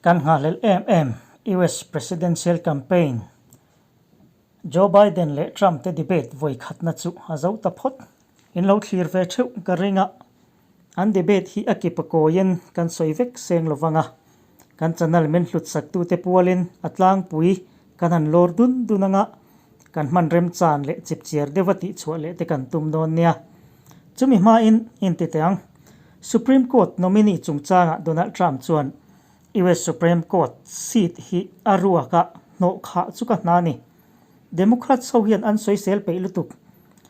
Kan nghahhlelh em em US Presidential Campaign Joe Biden leh Trump te debate vawi khatna chu a zo ta phawt. In lo thlir ve theuh ka ring a, an debate hi a kip a kawiin kan sawi vek seng lo vang a, kan channel min hlut saktute pualin a tlangpui kan han lawr dun dun anga kan hman remchan leh chipchiar deuha tihchhuah leh te kan tum dawn nia. Chumi hmain inti teh ang. Supreme Court nominee chungchangah Donald Trump chuan US Supreme Court seat hi a ruak a, hnawh khah chu ka hna a ni. Democrats ho hian an sawisel peih lutuk.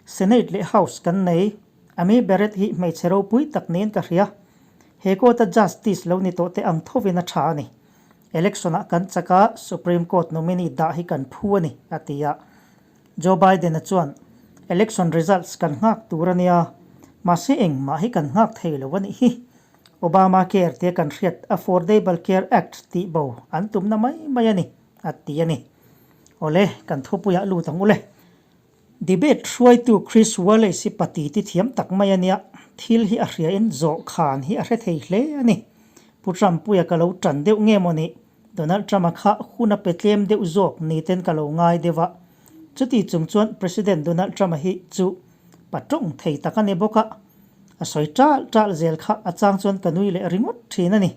Senate leh House kan nei. Amy Barrett hi hmeichhe ropui tak niin ka hria. He court-a justice lo ni tawh te ang thovin a tha a ni. Election-ah kan chak a, Supreme Court nominee dah hi kan phu a ni, a ti a. Joe Biden-a chuan, Election results kan nghak tur a nia, mahse engmah hi kan nghak thei lo a nih hi. Obamacare tia kan hriat Affordable Care Act tih bo an tumna mai mai a ni, a ti a ni. Awle, kan thupuiah lut ang u le. Debate hruaitu Chris Wallace hi pati ti thiam tak mai a nia, thil hi a hriain zawh khan hi a hre thei hle a ni. Pu Trump-puia ka lo tan deuh nge maw ni? Donald Trump-a kha hun a pe tlem deuh zawk ni ten ka lo ngai deuh a. Chuti chung chuan President Donald Trump-a hi chu pa tawng thei tak a ni bawk a, a sawi ṭalh ṭalh zel kha a chang chuan ka nui leh ringawt ṭhin a ni.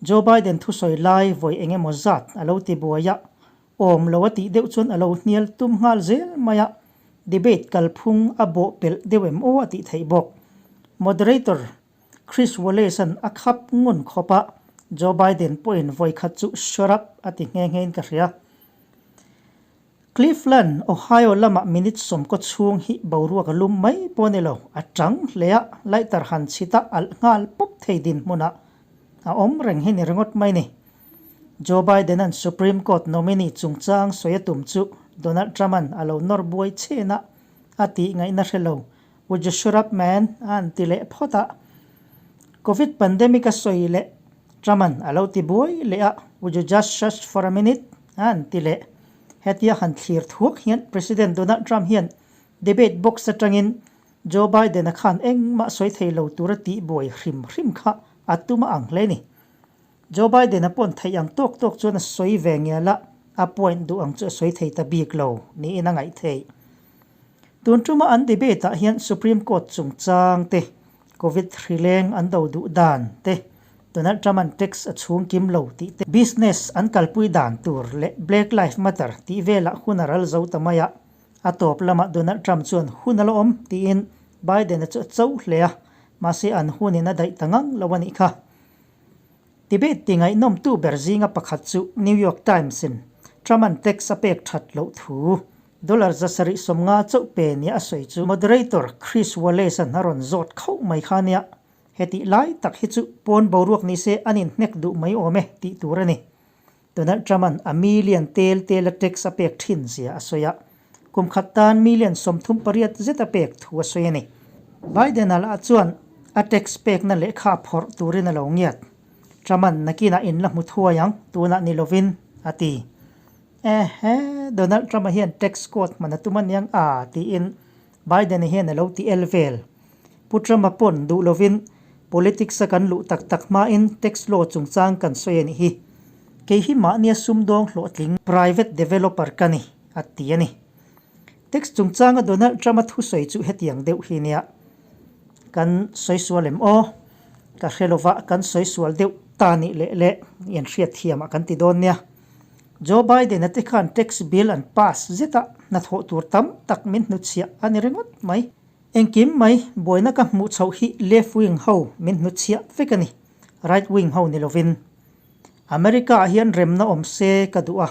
Joe Biden thusawi lai vawi eng emaw zat a lo ti buai a, awm lo a tih deuh chuan a lo hnial tum nghal zel mai a, debate kalphung a bawh pelh deuh em aw a tih theih bawk. Moderator Chris Wallace-a'n a khap ngun khawp a, Joe Biden pawhin vawikhat chu shut up a ti nghe nghein ka hria. Cleveland, Ohio lamah minute sawmkaw chhung hi boruak a lum mai pawh a ni lo, a chang hle a, lighter han chhit a alh nghal pawp thei dinhmunah a awm reng hi ni ringawt mai ni. Joe Biden-a'n Supreme Court nominee chungchang sawi a tum chu Donald Trump-a'n a lo nawr buai chhen a, a tih ngaihna hre lo. Would you shut up man? a han ti leh phawt a. Covid pandemic a sawi leh Trump-a'n a lo ti buai leh a, Would you just shush for a minute? a han ti leh. Hetia han thlir thuak hian President Donald Trump hian debate box atangin Joe Biden-a khan engmah sawi thei lo tura tih buai hrim hrim kha a tum a ang hle ni. Joe Biden-a pawn theih ang tawk tawk chuan a sawi ve ngial a, a point duh ang chu a sawi thei ta bik lo niin a ngaih theih. Tun tuma an debate ah hian Supreme Court chungchang te, Covid hrileng an do duh dan te, Donald Trump-a'n tax a chhung kim lo tih te, business an kalpui dan tur leh Black Life Matter tih velah hun a ral zo ta mai a, a tawp lamah Donald Trump chuan hun a la awm tiin Biden-a chu a cho hle a, mahse an hunin a daih ta ngang lo a nih kha. Debate ti ngaihnawmtu ber zinga pakhat chu New York Times-in Trump-a'n tax a pek that loh thu dollar 750 chauh pe nia a sawi chu moderator Chris Wallace-a'n a rawn zawt khauh mai kha nia. Hetih lai tak hi chu pawn boruak ni se an inhnek duh mai awm e tih tur a ni. Donald Trump-a'n a million tel tela tax a pek thin zia a sawi a, kum khat tan million 38 zet a pek thu a sawi a ni. Biden-a lah chuan a tax pekna lehkha a phawrh turin a lo ngiat. Trump-a'n nakinah in la hmu thuai ang, tunah ni lovin, a ti. Ehe, Donald Trump-a hian tax code hman a tum aniang a, tiin Biden-a hian a lo ti el vel. Pu Trump-a pawn duh lovin politics-a kan luh tak tak hmain tax law chungchang kan sawi a nih hi. Kei hi mahnia sumdawng hlawhtling private developer ka ni, a ti a ni. Tax chungchanga Donald Trump-a thusawi chu hetiang deuh hi nia. Kan sawi sual em aw? Ka hre lova kan sawi sual deuh ta nih leh leh in hriatthiamah kan ti dawn nia. Joe Biden-a te khan tax bill an pass zet a, hnathawh tur tam tak min hnuchhiah a ni ringawt mai. Engkim mai, buaina ka hmuh chhoh hi left wing ho min hnuchhiah vek a ni, right wing ho ni lovin. America-ah hian remna awm se ka duh a,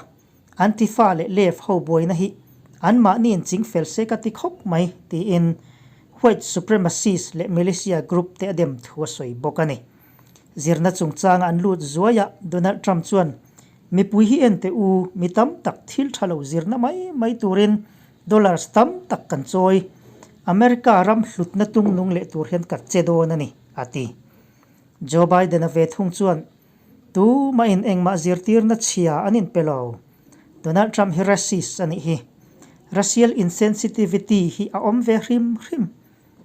Antifa leh left ho buaina hi anmahniin ching fel se ka ti khawp mai, tiin white supremacist leh militia group te a dem thu a sawi bawk a ni. Zirna chungchanga an lut zuai a, Donald Trump chuan, Mipui hi en teh u, mi tam tak thil tha lo zirna mai mai turin dollars tam tak kan chawi. America ram hlutna tung nung leh tur hian ka che dawn a ni, a ti. Joe Biden-a ve thung chuan, Tu mahin engmah zirtirna chhia an inpe lo. Donald Trump hi racist a nih hi. Racial insensitivity hi a awm ve hrim hrim.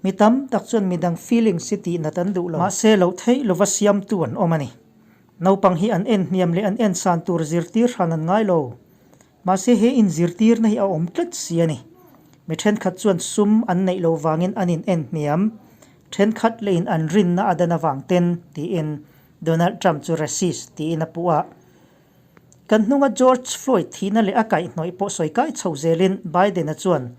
Mi tam tak chuan midang feelings hi tih nat an duh lo. Mahse, loh theih lova siamtu an awm a ni. Naupang hi an en hniam leh an en san tur zirtir hran an ngai lo. Mahse he inzirtirna hi a awm tlat si a ni. Mi thenkhat chuan sum an neih lo vangin an in en hniam, thenkhat leh in an rinna a dan avang ten tiin Donald Trump chu racist tiin a puh a. Kan hnunga George Floyd thihna leh a kaihhnawih pawh sawi kai chho zelin Biden-a chuan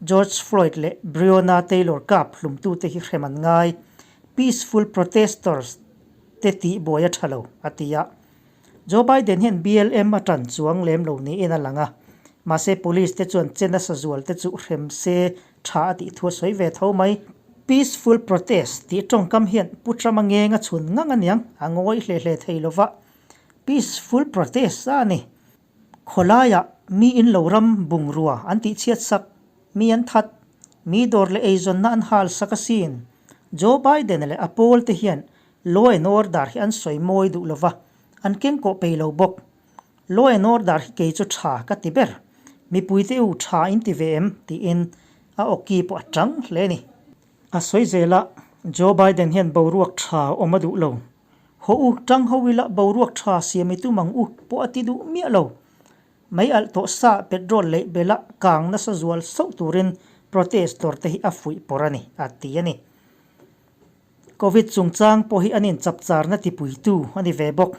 George Floyd leh Breonna Taylor kap hlumtute hi hrem an ngai, peaceful protesters te tihbuai a tha lo, a ti a. Joe Biden hian BLM a tan chuang lem lo niin a lang a, mahse police te chuan che nasa zual te chu hrem se tha a tih thu a sawi ve tho mai. Peaceful protest tih tawngkam hian Pu Trump-a ngeng a chhun ngang aniang, a ngawi hle hle thei lova. Peaceful protest a ni. Khawlaiah mi in lo ram bungrua an tihchhiat sak, mi an that, mi dawr leh eizawnna an hal sak asin. Joe Biden leh a pawl te hian Law and order hi an sawi mawi duh lova, an keng kawh pei lo bawk. Law and order hi kei chu tha ka ti ber. Mipuite u tha in ti ve em? tiin a awki pawh a tang hle a ni. A sawi zel a, Joe Biden hian boruak tha awm a duh lo. Haw u, tang ho ila boruak tha siam i tum ang u pawh a ti duh miah lo. Mei alh tawh sa petrol leh bela kang nasa zual sauh turin protestor te hi a fuih pawr a ni, a ti a ni. Covid chungchang pawh hi an inchapcharna tipuitu a ni ve bawk.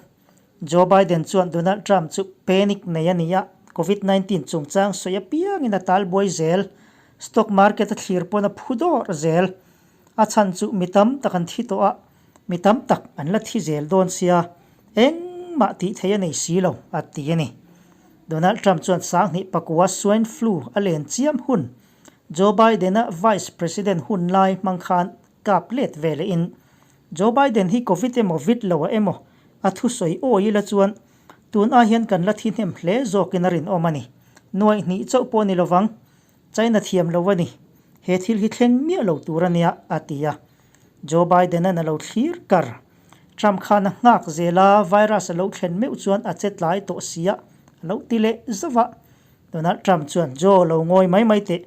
Joe Biden chuan Donald Trump chu panic nei a ni a, Covid 19 chungchang sawi apiangin a tal buai zel. Stock market a thlir pawn a phu dawr zel. A chhan chu mi tam tak an thi tawh a, mi tam tak an la thi zel dawn sia, engmah tih theih a nei si lo, a ti a ni. Donald Trump chuan sanghnih pakua swine flu a len chiam hun Joe Biden-a Vice President hun lai hmang khan kap let ve leh in Joe Biden hi Covid emaw vit lo a emaw a thusawi awi ila chuan tun ai hian kan la thi hnem hle zawkin a rinawm a ni. Nuaih hnih chauh pawh ni lovang, China thiam lo a ni. He thil hi thleng miah lo tur a nia, a ti a. Joe Biden-a'n a lo thlir kar. Trump khan a nghak zel a, virus a lo thlen meuh chuan a che tlai tawh sia, a lo ti leh zauh a. Donald Trump chuan, Joe, lo ngawi mai mai teh.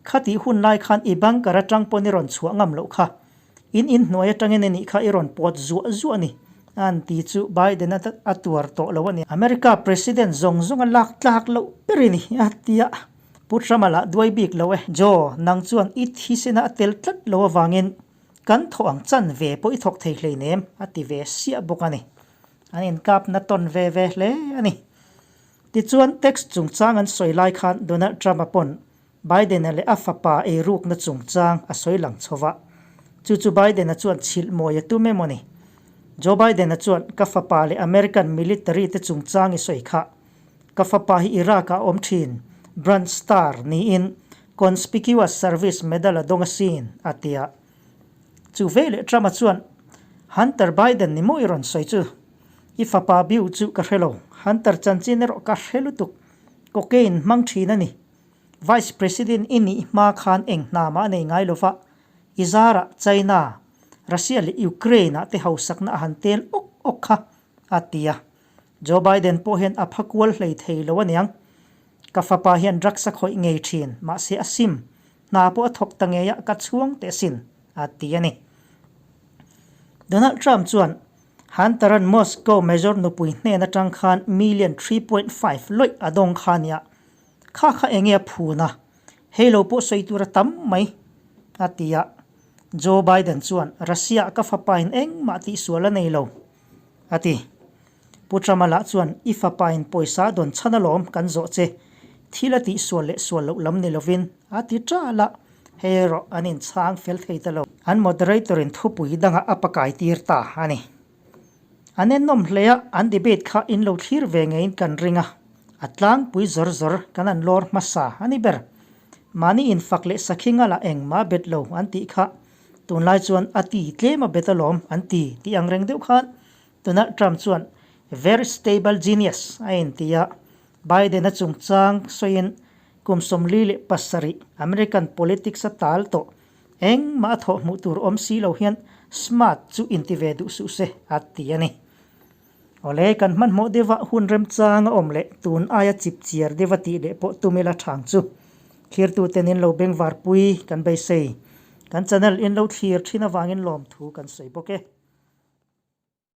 Khatih hun lai khan i bunker atang pawn i rawn chhuah ngam loh kha. In inhnuai atangin a nih kha i rawn pawt zuah zuah a ni, an ti chu Biden a a tuar tawh lo a ni. America President zawng zawng a lak tlak loh ber i ni, a ti a. Pu Trump a lah duai bik lo e. Joe, nang chuan i thisena a tel tlat lo avangin kan thawh ang chan ve pawh i thawk thei hleinem, a ti ve siah bawk a ni. An inkapna tawn ve ve hle a ni. Tichuan, tax chungchang an sawi lai khan Donald Trump-a pawn Biden-a leh a fapa eirukna chungchang a sawi lang chho va. Chu chu Biden-a chuan chhilh mawi a tum emaw ni? Joe Biden-a chuan, Ka fapa leh American military te chungchang i sawi kha. Ka fapa hi Iraq-ah a awm thin, Bronze Star niin Conspicuous Service Medal a dawng asin, a ti a. Chu veleh Trump-a chuan, Hunter Biden ni maw i rawn sawi chu? I fapa biu chu ka hre lo. Hunter chanchin erawh ka hre lutuk. Cocaine hmang thin a ni. Vice President i nih hma khan eng hna mah a nei ngai lova, i zarah China, Russia leh Ukraine ah te hausakna a han tel awk awk kha, a ti a. Joe Biden pawh hian a pha kual hlei thei lo aniang. Ka fapa hian drugs a khawih ngei thin, mahse a sim. Hna pawh a thawk ta ngei a, ka chhuang teh asin, a ti a ni. Donald Trump chuan Hunter-a'n Moscow Major nupui hnen atang khan million 3.5 lawih a dawng kha nia. Kha kha enge a phun a? Hei lo pawh sawi tur a tam mai, a ti a. Joe Biden chuan, Russia-ah ka fapain engmah tihsual a nei lo, a ti. Pu Trump-a lah chuan, I fapain pawisa a dawn chhan alawm kan zawh che. Thil a tihsual leh sual loh lam ni lovin, a ti ṭal a. Hei erawh an inchhang fel thei ta lo. An moderator-in thupui dangah a pakai tir ta a ni. An ennawm hle a, an debate kha in lo thlir ve ngeiin kan ring a, a tlangpui zawr zawr kan an lawr hmasa a ni ber. Mahni infak leh sakhi ngala engmah bet lo an tih kha tunlai chuan a ti tlem a bet alawm an ti tih ang reng deuh khan Donald Trump chuan very stable genius a inti a, Biden-a chungchang sawiin kum 47 American politics a tal tawh Engmah a thawh hmuh tur awm si lo hian smart chu inti ve duh suh se, a ti a ni. Awle, kan hmanhmawh deuha hun remchang a awm leh tun aia chip chiar deuha tih leh pawh tum ila thang chu. Thlirtuten in lo bengvarpui kan beisei. Kan channel in lo thlir thin avangin lawmthu kan sawi bawk e.